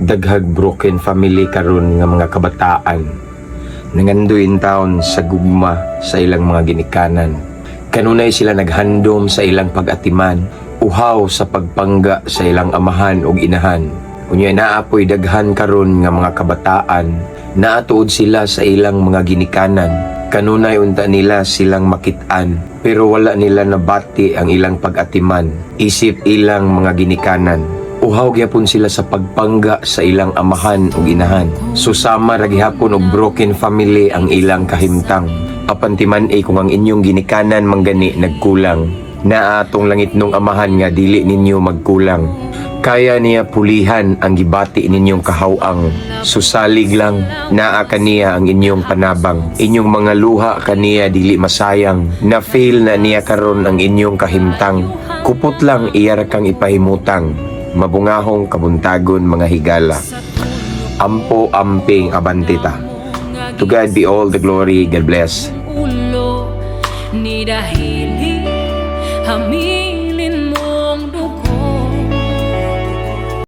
Daghag broken family karon nga mga kabataan. Nangandoy intawon sa gugma sa ilang mga ginikanan. Kanunay sila naghandom sa ilang pag-atiman, uhaw sa pagpangga sa ilang amahan ug inahan. Unya naa poy daghan karon nga mga kabataan, naatuod sila sa ilang mga ginikanan. Kanunay unta nila silang makit-an, pero wala nila nabati ang ilang pag-atiman, isip ilang mga ginikanan. Uhaw gyapon sila sa pagpangga sa ilang amahan ug inahan. Susama ra gihapon og broken family ang ilang kahimtang. Apan timan-i kung ang inyong ginikanan manggani nagkulang, naa atong langitnong Amahan nga dili ninyo magkulang. Kaya niya pulihan ang gibati ninyong kahawang. Susalig lang, naa kaniya ang inyong panabang. Inyong mga luha kaniya dili masayang. Na-feel na niya karon ang inyong kahimtang. Kupot lang, iya ra kang ipahimutang. Mabungahong kabuntagon, mga higala. Ampo, amping, abante ta. To God be all the glory. God bless. Ulo ni dahili. Amin.